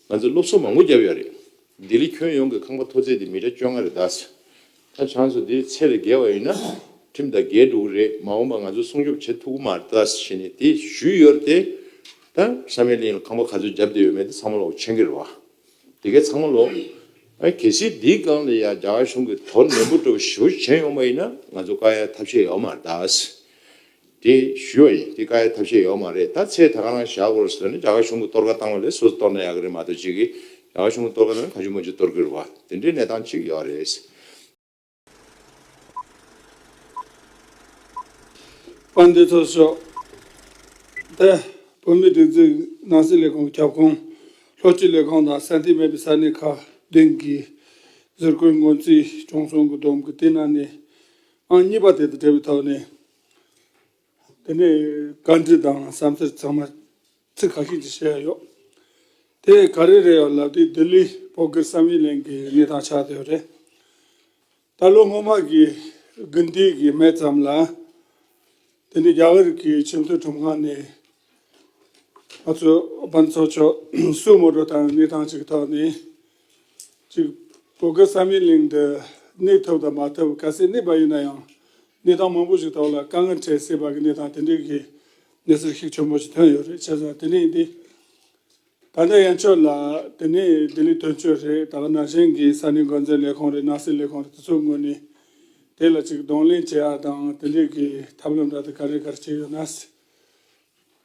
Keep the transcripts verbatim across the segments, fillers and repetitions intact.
ང་ཚོ་སློབ་གསོ་མང་པོ་བརྒྱབ་ཡོད་རེད། ལྡི་ལི་ཁྱོན་ཡོངས་ཀྱི་ཁང་པ་མཐོ་ཚད་དེ་མི་ཊར་བཅོ་ལྔ་རེད་ད། ད་ཆང་སོ་དེ་ཚད་ལས་བརྒལ་བ་ཡིན་ན་ཁྲིམས་དང་འགལ་འགྲོ་གི་རེད། མ་འོངས་པ་ང་ཚོ་སྲུང་སྐྱོབ་བྱེད་ཐུབ་ཀྱི་མ་རེད་ད་ཟེར་ནས་དེ་ཞུས་ཡོད་རེད་དེ། ད་བསམ་ཡས་གླིང་ལ་ཁང་པ་ག་ཚོད་བརྒྱབ་བསྡད་ཡོད་མེད་དེ་ཚང་མ་ལོག་མཁྱེན་གྱི་རེད་བ། དེ་གའི་ཚང་མ་ལོག་ཨ་གལ་སྲིད་འདིའི་སྒང་ལ་ཡ་རྒྱ་གར་གཞུང་གིས་དོ་ནན་པོ་འདྲ་བོ་ཞེ་པོ་བྱས་ཡོང་པ་ཡིན་ན་ང་ཚོ་བཀག་ཡ་ཐབས་ཤེས་ཡོད་མ་རེད་ད། དེ་ཞུ་བ་ཡིན། དེ་བཀག་ཡ་ཐབས་ཤེས་ཡོད་མ་རེད། ད་ཚེ་ད་ག་རང་བཞག་དགོས་རེད་ཟེར་ནས་རྒྱ་གར་གཞུང་གིས་གཏོར་ཁ་བཏང་བ་ལས་སོ་སོ་གཏོར་ན་ཡག་གི་རེད་མ་གཏོགས་ཅིག་གིས་རྒྱ་གར་གཞུང་གིས་གཏོར་ཁ་བཏང་ན་གང་བྱུང་མང་བྱུང་གཏོར་གི་རེད་བ། དེ་འདྲའི་གནས་སྟངས་ཅིག་ཡོད་རེད། དཔལ་ལྡན་ཚོགས་གཙོ། ད་བོད་མིའི་སྒྲིག་འཛུགས་ནང་སྲིད་ལས་ཁུངས་ཁྱབ་ཁོངས་ལྷོ་སྤྱི་ལས་ཁུངས་དང་ས་མཐོ་དམན་པའི་ས་གནས་ཁག་བདུན་གྱི་ཟུར་བཀོད་སྔོན་རྩིས་སྐྱོང་གསུམ་གྱི་བསྡོམས་ཀྱི་དེ་ནང་ནས་ཨང་གཉིས་པ་དེ་དང་འབྲེལ་བའི་ཐོག་ནས། དེ་ནས་བཀའ་འདྲི་དང་བསམ་ཚུལ་ཚང་མ་ཚིག་ཁ་ཤས་ཅིག་བཤད་ཡ་ཡོད། དེ་ག་རེ་རེད་ཡོད་ལབ་དུས་ལྡི་ལི་བོད་སྒེར་བསམ་ཡས་གླིང་གི་གནས་སྟངས་ཆགས་བསྡད་ཡོད་རེད། ད་ལོ་སྔོན་མ་གི་དགུན་དུས་ཀྱི་སྨད་ཙམ་ལ། དེ་ནས་རྒྱ་གར་གྱི་ཆེས་མཐོའི་ཁྲིམས་ཁང་ནས་ང་ཚོ་དཔལ་ཚོགས་མཆོག་སུ་མོ་ཊ་དང་གནས་སྟངས་ཅིག་ཐོག་ནས། ཅིག་བོད་སྒར་བསམ་ཡས་གླིང་དུ་གནས་ཐུབ་དང་མ་ཐུབ་གལ་སྲིད་གནས་པ་ཡིན་ན་ཡང་གནས་སྟངས་མང་པོ་ཞིག་ཐོག་ལ་དཀའ་ངལ་འཕྲད་སྲིད་པ་གི་གནས་སྟངས་དེ་འདྲའི་གི་གནས་ཚུལ་ཤུགས་ཆེན་པོ་ཞིག་ཐོན་ཡོད་རེད། བྱས་ཙང་དེ་ནས་འདི་ད་ལྟ་ཡན་ཆོད་ལ་དེ་ནས་ལྡི་ལི་དོན་གཅོད་རེད། ད་ག་ནང་བཞིན་གི་ས་གནས་འགོ་འཛིན་ལས་ཁུངས་རེད། ནང་སྲིད་ལས་ཁུངས་རེད། དེ་ཚོའི་ངོས་ནས་དེ་ལ་ཅིག་གདོང་ལེན་བྱེད་ཡ་དང་དེ་འདྲའི་གི་ཐབས་ལམ་འདྲ་དེ་ག་རེ་ག་རེ་བྱས་ཡོད་ན།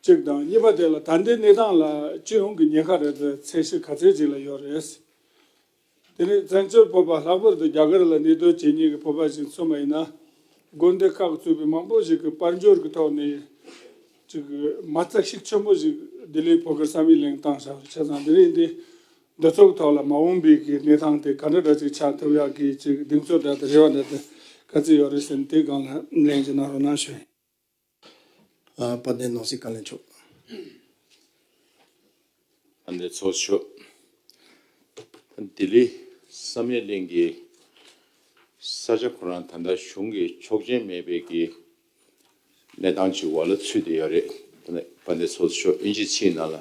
གཅིག་དང་། གཉིས་པ་དེ་ལ་ད་ལྟའི་གནས་སྟངས་ལ་སྤྱི་ཡོངས་ཀྱི་ཉེན་ཁ་རེད་ཚད་གཞི་ག་ཚད་ཅིག་ལ་ཡོད་རེད། དེ་ནས་བཙན་བྱོལ་བོད་པ་ལྷག་པར་དུ་རྒྱ་གར་ལ་གནས་སྡོད་བྱེད་མཁན་གྱི་བོད་པ་ཞིག་མཚོན་པ་ཡིན་ན། དགོན་སྡེ་ཁག་གིས་གཙོས་པའི་མང་པོ་ཞིག་གིས་དཔལ་འབྱོར་གྱི་ཐོག་ནས་ཅིག་མ་རྩ་ཤུགས་ཆེན་པོ་ཞིག་ལྡི་ལིའི་བོད་སྒར་བསམ་ཡས་གླིང་བཏང་བཞག་བྱས་ཙང་དེ་རིང་འདི་འདི་ཚོ་གི་ཐོག་ལ་མ་འོངས་པའི་གི་གནས་སྟངས་དེ་ག་འདྲ་འདྲ་ཅིག་ཆགས་ཐུབ་ཡག་གི་ཅིག་གདེང་ཚོད་འདྲ་དང་རེ་བ་འདྲ་དེ་ག་ཚོད་ཡོད་རེད་ཟེར་ནས་དེའི་སྒང་ལ་ལན་ཅིག་གནང་རོགས་གནང་ཞུ་ཡིན། ཨ། དཔལ་ལྡན་ནང་སྲིད་བཀའ་བློན་མཆོག་དཔལ་ལྡན་ཚོགས་གཙོ་མཆོག་ལྡི་ལི་བསམ་ཡས་གླིང་གི་ས་ཆ་ཁོ་རང་ད་ལྟ་གཞུང་གིས་ཆོག་མཆན་མེད་པའི་གི་གནས་སྟངས་ཅིག་འོག་ལ་ཚུད་བསྡད་ཡོད་རེད། དཔལ་ལྡན་ཚོགས་གཙོ་མཆོག་དབྱིན་ཇིའི་ཚིག་ནང་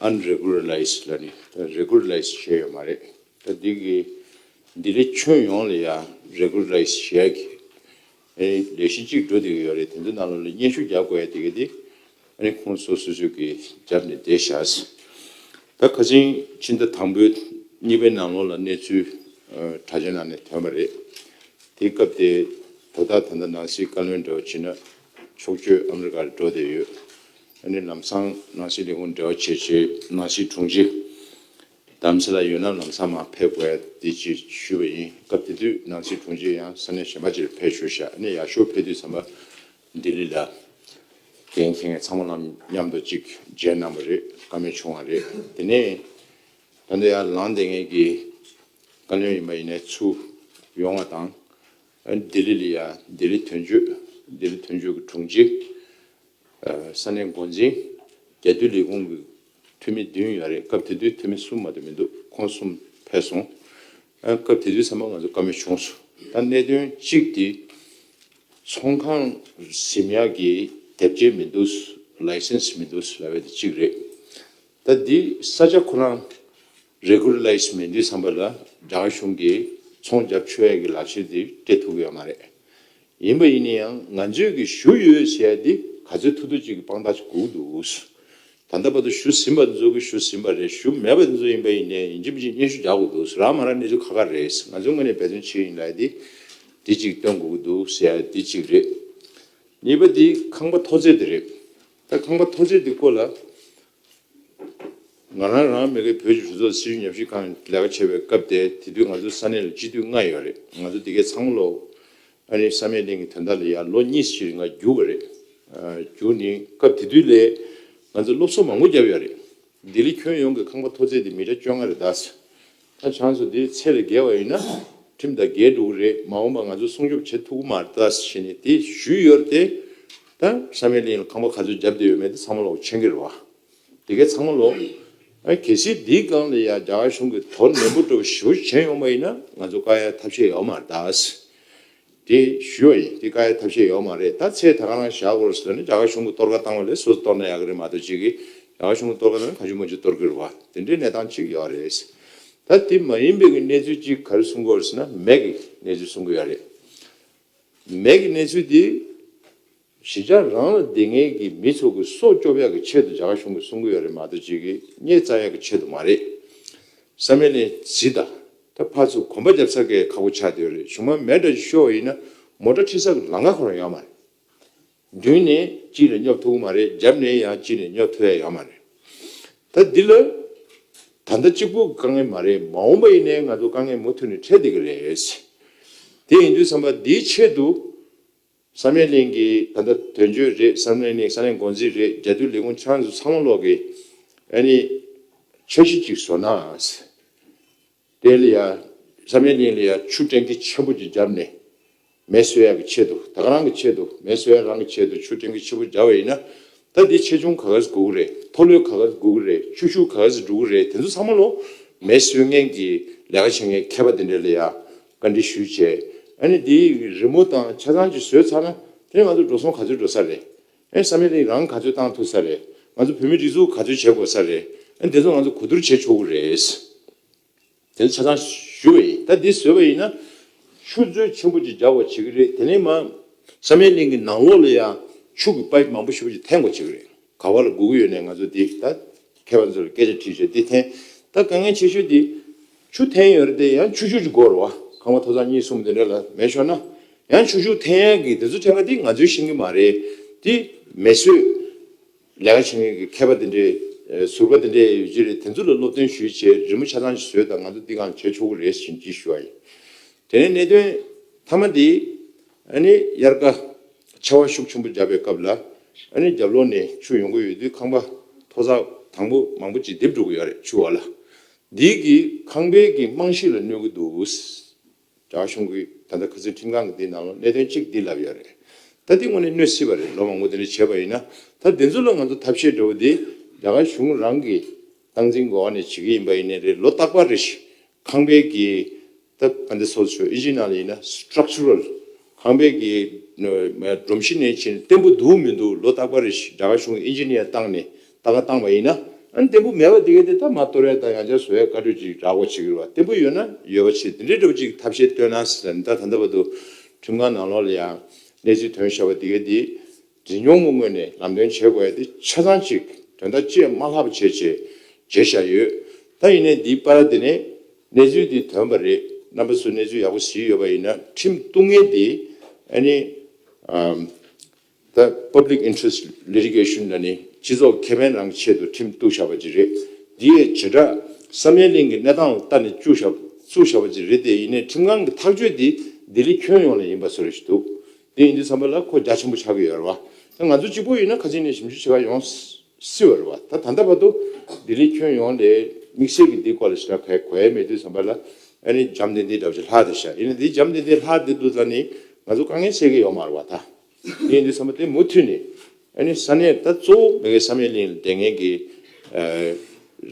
ལ་unregularized་ལབ་ནས་regularized་བྱས་ཡོད་མ་རེད། ད་འདི་གི་ལྡི་ལི་ཁྱོན་ཡོངས་ལ་ཡང་regularized་བྱས་ཀྱི་ཨེ་ལས་གཞི་གཅིག་འགྲོ་བསྡད་ཀྱི་ཡོད་རེད། དེ་ཚོའི་ནང་ལོགས་ལ་སྙན་ཞུ་རྒྱག་དགོས་ཡ་དེ་ག་དེ་ཨ་ནི་ཁོང་ཚོ་སོ་སོ་གིས་རྒྱབ་ནས་བསྡད་བཞག་ད་ཁ་སང་ཕྱི་ཟླ་དང་པོའི་གཉིས་པའི་ནང་ལོགས་ལ་གནས་ཚུལ་ཨ་དྲ་རྒྱའི་ནང་ནས་ཐོན་པ་རེད། དེའི་སྐབས་དེ་དོ་བདག་ད་ལྟ་ནང་སྲིད་བཀའ་བློན་འདྲ་བོ་བྱས་ན་ཕྱོགས་བསྐྱོད་ཨ་མི་རི་ཀར་འགྲོ་བསྡད་ཡོད། ཨ་ནི་ལམ་སང་ནང་སྲིད་ལས་ཁུངས་འབྲེལ་བ་བྱས་བྱས་ནང་སྲིད་དྲུང་ཆེ། རྡ་རམ་ས་ལ་ཡོད་ན་ལམ་སང་མར་ཕེབས་དགོས་ཡ་དེ་ཅིག་ཞུས་པ་ཡིན། སྐབས་དེ་དུས་ནང་སྲིད་དྲུང་ཆེ་ཡང་ས་གནས་གཞན་པ་ཅིག་ལ་ཕེབས་བཞུགས་ཤག་ཨ་ནི་ཡར་ཞུ་ཕེབས་དུས་ཙམ་པ་ལྡི་ལི་ལ་འགན་འཁྱེར་མཁན་ཚང་མ་ལ་མཉམ་དུ་ཅིག་མཇལ་གནང་བ་རེད། བཀའ་མོལ་བྱུང་བ་རེད། དེ་ནས་ད་ལྟ་ཡར་ལངས་བསྡད་མཁན་གྱི་བཀའ་བློན་ཡིན་པ་ཡིན་ནའི་ཚུར་ཡོང་བ་དང་། ལྡི་ལི་ལ་ཡ་ལྡི་ལི་དོན་གཅོད་ལྡི་ལི་དོན་གཅོད་ཀྱི་དྲུང་ཆེ། ས་གནས་འགོ་འཛིན། རྒྱ་འཐུས་ལས་ཁུངས་ཀྱི་འཐུས་མི་བདུན་ཡོད་རེད། སྐབས་དེ་དུས་འཐུས་མི་གསུམ་མ་གཏོགས་མི་འདུག་ཁོང་གསུམ་ཕེབས་སོང་། སྐབས་དེ་དུས་ཚང་མ་ང་ཚོ་བཀའ་མོལ་བྱུང་སོང་། ད་གནད་དོན་གཅིག་དེ་ཚོང་ཁང་ཟིན་ཡག་གི་དེབ་སྐྱེལ་མི་འདུག license་མི་འདུག་ལབ་པ་དེ་གཅིག་རེད། ད་འདི་ས་ཆ་ཁོ་རང་regularized་མེད་དུས་ཙམ་པ་ལ་རྒྱ་གར་གཞུང་གིས་ཚོང་རྒྱབ་ཆོག་ཡག་གི་ལག་ཁྱེར་དེ་སྤྲད་ཐུབ་ཀྱི་ཡོད་མ་རེད། ཡིན་པ་ཡིན་ན་ཡང་ང་ཚོས་ཀྱི་ཞུ་ཡོད་ཟེར་ཡ་འདི་ག་ཚོད་ཐུབ་ཐུབ་ཅིག་གི་དཔང་རྟགས་ཅིག་དགོས་ཀྱི་འདུག་ད་ལྟ་བར་དུ་ཞུ་ཟིན་པ་འདི་ཚོ་གི་ཞུ་ཟིན་པ་རེད། ཞུ་མེད་པ་འདི་ཚོ་ཡིན་པ་ཡིན་ནའི་ཡིན་གཅིག་མིན་གཅིག་སྙན་ཞུ་རྒྱག་དགོས་འདུག་རག་མ་རག་གནས་ཚུལ་ཁག་ཁག་རེད། ང་ཚོའི་ངོས་ནས་འབད་བརྩོན་བྱེད་ཡིན་ལབ་ཡ་འདི་འདི་གཅིག་སྟོན་དགོས་ཀྱི་འདུག་ཟེར་ཡ་འདི་གཅིག་རེད། གཉིས་པ་འདི་ཁང་པ་མཐོ་ཚད་འདི་རེད། ད་ཁང་པ་མཐོ་ཚད་འདི་སྐོར་ལ། ང་རང་རང་མི་རིགས་བོད་ཀྱི་གྲོས་ཚོགས་སྲིད་བྱུས་ཉམས་ཞིབ་ཁང་ལས་ཀ་བྱེད་པའི་སྐབས་དེ་དེ་དུས་ང་ཚོ་ས་གནས་ལ་སྤྱི་འཐུས་ལྔ་ཡོད་རེད། ང་ཚོ་དེ་གའི་ཚང་མ་ལོ་ཨ་ནི་བསམ་ཡས་གླིང་གི་དོན་དག་ལ་ཡར་ལོ་གཉིས་ཤིག་རིང་ང་རྒྱུགས་པ་རེད། རྒྱུགས་ནི་སྐབས་དེ་དུས་ལས་ང་ཚོ་སློབ་གསོ་མང་པོ་བརྒྱབ་ཡོད་རེད། ལྡི་ལི་ཁྱོན་ཡོངས་ཀྱི་ཁང་པ་མཐོ་ཚད་དེ་མི་ཊར་བཅོ་ལྔ་རེད་ད། ད་ཆང་སོ་དེ་ཚད་ལས་བརྒལ་བ་ཡིན་ན་ཁྲིམས་དང་འགལ་འགྲོ་གི་རེད། མ་འོངས་པ་ང་ཚོ་སྲུང་སྐྱོབ་བྱེད་ཐུབ་ཀྱི་མ་རེད་ད་ཟེར་ནས་དེ་ཞུས་ཡོད་རེད་དེ། ད་བསམ་ཡས་གླིང་ལ་ཁང་པ་ག་ཚོད་བརྒྱབ་བསྡད་ཡོད་མེད་དེ་ཚང་མ་ལོག་མཁྱེན་གྱི་རེད་བ། དེ་གའི་ཚང་མ་ལོག་ཨ་གལ་སྲིད་འདིའི་སྒང་ལ་ཡ་རྒྱ་གར་གཞུང་གིས་དོ་ནན་པོ་འདྲ་བོ་ཞེ་པོ་བྱས་ཡོང་པ་ཡིན་ན་ང་ཚོ་བཀག་ཡ་ཐབས་ཤེས་ཡོད་མ་རེད་ད། དེ་ཞུས་པ་ཡིན། དེ་བཀག་ཡ་ཐབས་ཤེས་ཡོད་མ་རེད། ད་ཚེ་ད་ག་རང་བཞག་དགོས་རེད་ཟེར་ནས་རྒྱ་གར་གཞུང་གིས་གཏོར་ཁ་བཏང་བ་ལས་སོ་སོ་གཏོར་ན་ཡག་གི་རེད་མ་གཏོགས་ཅིག་གིས་ རྒྱ་གར་གཞུང་གིས་གཏོར་ག་ན་གང་བྱུང་མང་བྱུང་གཏོར་གི་རེད་བ། དེ་འདྲའི་གནས་སྟངས་ཅིག་ཡོད་རེད། ད་དེ་མ་ཡིན་པའི་གི་གནས་ཚུལ་ཅིག་ག་རེ་གསུང་གི་ཡོད་རེད་ཟེར་ན། མེ་གི་གནས་ཚུལ་གསུང་གི་ཡོད་རེད། མེ་གི་གནས་ཚུལ་དེ་གཞིས་ཆགས་རང་ལ་བསྡད་མཁན་གྱི་མི་ཚོ་གི་སྲོག་སྐྱོབ་ཡག་གི་ཆེད་དུ་རྒྱ་གར་གཞུང་གིས་གསུང་གི་ཡོད་རེད་མ་གཏོགས་ཅིག་གི་གཉེན་བཙལ་ཡག་གི་ཆེད་དུ་མ་རེད། བསམ་ཡས་གླིང་གཟིགས་དང་། ད་ཕར་ཚུར་གོམ་པ་རྒྱབ་ས་གི་ཁག་པོ་ཆགས་བསྡད་ཡོད་རེད། གཞུང་མ་མེ་འདྲ་ཅིག་ཤོར་བ་ཡིན་ན་མོ་ཊ་ཁྲིད་ས་གི་ལམ་ཁ་ཁོ་རང་ཡོད་མ་རེད། མདུན་ནས་གཅིག་ནས་སྙོབ་ཐུབ་ཀྱི་མ་རེད། རྒྱབ་ནས་ཡང་གཅིག་ནས་སྙོབ་ཐུབ་ཡ་ཡོད་མ་རེད། ད་འདི་ལ་ད་ལྟ་གཅིག་པུ་དཀའ་ངལ་མ་རེད། མ་འོངས་པ་ཡིན་ནའི་ང་ཚོ་དཀའ་ངལ་མུ་མཐུད་ནས་འཕྲད་བསྡད་ཀྱི་རེད། དེ་ཡིན་དུས་ཙམ་པ་འདིའི་ཆེད་དུ་བསམ་ཡས་གླིང་གི་ད་ལྟ་དོན་གཅོད་རེད། བསམ་ཡས་གླིང་ས་གནས་འགོ་འཛིན་རེད། རྒྱ་འཐུས་ལས་ཁུངས་ཁྱེད་རང་ཚོ་ཚང་མ་ལོག་གིས་ཨ་ནི་འཆར་གཞི་གཅིག་བཟོ་ན། དེ་ལ་ཡ་བསམ་ཡས་གླིང་ལ་ཡ་ཆུ་ཊེང་ཀི་ཆེན་པོ་ཅིག་བརྒྱབ་ནས་མེ་གསོད་ཡག་གི་ཆེད་དུ། ད་ག་རང་གི་ཆེད་དུ། མེ་གསོད་ཡག་རང་གི་ཆེད་དུ་ཆུ་ཊེང་ཀི་ཆེན་པོ་བརྒྱབ་པ་ཡིན་ན། ད་འདི་ཆེ་ཆུང་ག་ག་ཟིག་དགོས་ཀྱི་རེད། མཐོ་ལོས་ག་ག་ཟིག་དགོས་ཀྱི་རེད། ཆུ་ཤུགས་ག་ག་ཟིག་འགྲོ་གི་རེད། དེ་ཚོ་ཚང་མ་ལོ་མེ་གསོད་མཁན་གྱི་ལས་ཀ་བྱེད་མཁན་མཁས་པ་དེ་འདྲ་ལ་ཡ་བཀའ་འདྲི་ཞུས་བྱས། ཨ་ནི་འདི་རི་མོ་དང་ཆ་ཚང་ཅིག་བཟོས་ཚར་ན། དེ་ནས་ང་ཚོ་འགྲོ་སོང་ག་ཚོད་འགྲོ་ས་རེད། ཨ་ནི་བསམ་ཡས་གླིང་རང་ག་ཚོད་བཏང་ཐུབ་ས་རེད། ང་ཚོ་བོད་མི་སྒྲིག་འཛུགས་ག་ཚོད་བྱེད་དགོས་ས་རེད། ཨ་ནི་དེ་ཚོ་ང་ཚོ་གོ་བསྡུར་བྱེད་ཆོག་གི་རེད། དེ་ཚོ་ཆ་ཚང་ཞུ་བ་ཡིན། ད་འདི་བཟོས་པ་ཡིན་ན་ཆུ་མཛོད་ཆེན་པོ་ཅིག་རྒྱག་དགོས་བྱེད་ཀྱི་རེད། དེ་ནས་མ་བསམ་ཡས་གླིང་གི་ནང་ལོགས་ལ་ཡང་ཆུ་གི་པའིབ་མང་པོ་ཞེ་པོ་ཅིག་འཐེན་དགོས་བྱེད་ཀྱི་རེད། ག་བ་ལ་དགོས་ཀྱི་ཡོད་ནའི་ང་ཚོ་འདི་ད་མཁས་པ་ཚོ་ལ་སྐད་ཆ་དྲིས་བྱས་འདི་འཐེན། ད་དཀའ་ངལ་ཆེ་ཤོས་འདི་ཆུ་འཐེན་ཡོད་རེད་དེ། ཡང་ཆུ་ཤུགས་ཅིག་དགོས་རེད་བ། ཁང་པ་ཐོག་ཚད་གཉིས་གསུམ་དེ་འདྲ་ལ་མེ་ཤོར་ན་ཡང་ཆུ་ཤུགས་འཐེན་ཡག་གི་དེ་ཚོ་འཐེན་ཁ་འདི་ང་ཚོས་ཤེས་ཀྱི་མ་རེད། འདི་མེ་གསོད་ལས་ཀ་བྱེད་མཁན་གྱི་མཁས་པ་དེ་འདྲའི་ཟུར་པ་དེ་འདྲའི་ཡོད་ཀྱི་རེད། དེ་ཚོ་ལ་སློབ་སྟོན་ཞུས་བྱས་རི་མོ་ཆ་ཚང་ཞིག་བཟོས་དང་། ང་ཚོ་འདི་གང་བྱེད་ཆོག་གི་རེད་ཟེར་ཅིག་ཞུ་བ་ཡིན། དེ་ནས་གནད་དོན་མཐའ་མ་འདི། ཨ་ནི་དབྱར་ཁ་ཆར་པ་ཤུགས་ཆེན་པོ་བརྒྱབ་པའི་སྐབས་ལ། ཨ་ནི་རྒྱབ་ལོགས་ནས་ཆུ་ཡོང་གི་ཡོད་དུས་ཁང་པ་ཐོག་ཚད་དང་པོ་མང་པོ་ཅིག་འདེབས་འགྲོ་གི་ཡོད་རེད་ཆུ་འོག་ལ། འདི་གིས་ཁང་པའི་གི་རྨང་གཞི་ལ་གནོད་ཀྱི་འདུག་རྒྱ་གཞུང་གིས་ད་ལྟ་ཁ་སང་ཁྲིམས་ཁང་གི་འདི་ནང་ལ་གནད་དོན་གཅིག་འདི་ལབ་ཡོད་རེད། ད་འདི་དངོས་གནས་གནོད་སྲིད་པ་རེད། ལོ་མང་པོ་དེ་འདྲ་བྱས་པ་ཡིན་ན། ད་འདི་ཚོ་ལ་ང་ཚོ་ཐབས་ཤེས་འདྲ་བོ་འདི་རྒྱ་གར་གཞུང་རང་གིས་སྟངས་འཛིན་གི་འོག་ནས་བྱེད་ཀྱི་ཡིན་པ་ཡིན་ནའི་རེད། ལོ་རྟག་པར་རེ་བཞིན་ཁང་པའི་གི་ད་ག་འདི་སོ་སོ་ཨིན་ཇི་ནི་ཡར་ལ་ཡིན་ན་སི་ཊག་ཅར་རལ། ཁང་པའི་གི་སྒྲོམ་གཞི་ནས་ཕྱིན་བརྟན་པོ་འདུག་མི་འདུག་ལོ་རྟག་པར་རེ་བཞིན་རྒྱ་གར་གཞུང་གི་ཨིན་ཇི་ནི་ཡར་བཏང་ནས་ལྟ་ག་བཏང་བ་ཡིན་ན། ཨ་ནི་བརྟན་པོ་མེད་པ་དེ་ག་དེ་ད་མར་གཏོར་ཡ་དང་ཡང་བསྐྱར་བཟོ་ཡ་བཀའ་འཁྲོལ་ཅིག་རག་དགོས་བྱེད་ཀྱི་རེད་བ། བརྟན་པོ་ཡོད་ན་ཡོད་པ་བྱེད། དེ་འདྲའི་འདྲ་བོ་ཅིག་ཐབས་ཤེས་བཏོན་ན་ཟེར་ནས། ད་ད་ལྟ་བར་དུ་ཁྲིམས་ཁང་ནང་ལོགས་ལ་ཡང་གནས་ཚུལ་ཐོན་བཞག་པ་དེ་ག་དེ་འཛིན་སྐྱོང་གི་ངོས་ནས་ལམ་སྟོན་བྱེད་དགོས་ཡ་དེ་ཆ་ཚང་ཅིག་དོན་དག་ཅི་ཡང་མ་ལྷག་པ་བྱས་བྱས་བྱས་བཞག་ཡོད། ད་ཡིན་ནའི་འདིའི་བར་དེ་ནས་གནས་ཚུལ་འདི་ཐོན་པ་རེད། རྣམ་པ་ཚོས་གནས་ཚུལ་ཡག་པོ་གཟིགས་ཡོད་པ་ཡིན་ན། ཁྲིམས་གཏུག་མཁན་དེ་ཨ་ནི་ཨམ། ད་Public Interest Litigation ལ་ནི་སྤྱི་ཚོགས་ཁེ་ཕན་རང་གི་ཆེད་དུ་ཁྲིམས་གཏུགས་བཞག་པ་ཅིག་རེད། འདི་ཡི་བྱེ་བྲག་བསམ་ཡས་གླིང་གི་གནས་སྟངས་ལ་ལྟ་ནས་བཙུགས་བཞག་བཙུགས་བཞག་པ་ཅིག་རེད་དེ། ཡིན་ནའི་ཁྲིམས་ཁང་གི་ཐག་གཅོད་འདི་ལྡི་ལི་ཁྱོན་ཡོངས་ལ་ཡིན་པ་བཟོ་འདྲ་ཞིག་འདུག་དེ་ཡིན་དུས་ཙམ་པ་ལ་ཁོ་རྒྱ་ཆེན་པོ་ཆགས་ཀྱི་ཡོད་རེད་བ། ད་ང་ཚོ་གཅིག་པོ་ཡིན་ན་ཁ་སང་ནས་ཞིབ་འཇུག་བྱེད་ག་ཡོང་སྲིད་པ་རེད་བ། ད་ད་ལྟ་བར་དུ་ལྡི་ལི་ཁྱོན་ཡོངས་ལ་དམིགས་བསལ་གྱི་འདི་སྐོར་ལ་ཞེ་དྲག་ག་གོ་ཡ་མེད་དུས་ཙམ་པ་ལ། ཨ་ནི་འཇམ་ཐིང་ཐིང་འདྲ་བོ་ཅིག་ལྷག་བསྡད་ཤག་ཡིན་ནའི་འདི་འཇམ་ཐིང་ཐིང་ལྷག་བསྡད་དུས་ཙ་ནི་ང་ཚོ་དཀའ་ངལ་སེལ་གྱི་ཡོད་མ་རེད་བ། ད་དེ་ཡིན་དུས་ཙམ་པ་དེ་མུ་མཐུད་ནས། ཨ་ནི་ས་གནས་ད་གཙོ་བོ་མེ་གི་བསམ་ཡས་གླིང་ལ་བསྡད་མཁན་གྱི་ཨ་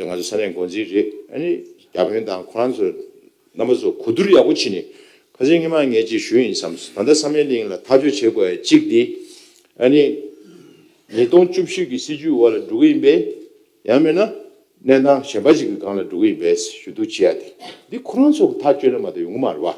ང་ཚོ་ས་གནས་འགོ་འཛིན་རེད། ཨ་ནི་བརྒྱ་དཔོན་དང་ཁོ་རང་ཚོ་རྣམ་པ་ཚོ་གོ་བསྡུར་ཡག་པོ་བྱས་ནས། ཁ་སང་སྔོན་མ་ངས་ཅིག་ཞུས་ཡིན་བསམ་སོང་། ད་ལྟ་བསམ་ཡས་གླིང་ལ་ཐག་གཅོད་བྱེད་དགོས་ཡ་གཅིག་འདི་ཨ་ནི་ཉིས་སྟོང་བཅུ་བཞི་གི་སྲིད་ཇུས་འོག་ལ་འགྲོ་གི་ཡིན་པས། ཡང་མིན་ན་གནས་སྟངས་གཞན་པ་ཞིག་གི་སྒང་ལ་འགྲོ་གི་ཡིན་པས་ཞུ་གཏུག་བྱེད་ཡ་དེ། འདི་ཁོ་རང་ཚོ་གི་ཐག་གཅོད་ལ་མ་གཏོགས་ཡོང་གི་མ་རེད་བ།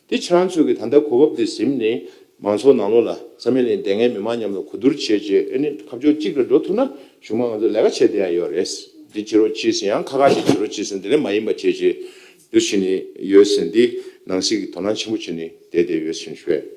འདི་ཁྱེད་རང་ཚོ་གི་ད་ལྟ་གོ་སྐབས་འདི་ཟིན་ནས་མང་ཚོགས་ནང་ལོགས་ལ་བསམ་ཡས་གླིང་བསྡད་མཁན་མི་མང་མཉམ་ལ་གོ་བསྡུར་བྱས་རྗེས། ཨ་ནི་ཁ་ཕྱོགས་གཅིག་ལ་འགྲོ་ཐུབ་ན་གཞུག་མ་ང་ཚོ་ལས་ཀ་བྱེད་བསྡད་ཡ་ཡོད་རེད། འདི་བྱེད་རོགས་གྱིས་ཟེར། ཡང་ཁ་ཁ་ཞིག་བྱེད་རོགས་གྱིས་ཟེར། འདི་ལས་མ་ཡིན་པ་བྱས་རྗེས་འདུ་བྱེད་ནས་ཡོད་ཟེར། འདི་ནང་སྲིད་ཀྱི་དོ་སྣང་ཆེན་པོ་བྱས་ནས་བསྡད་བསྡད་ཡོད་ཟེར་ཞུ་ཡ།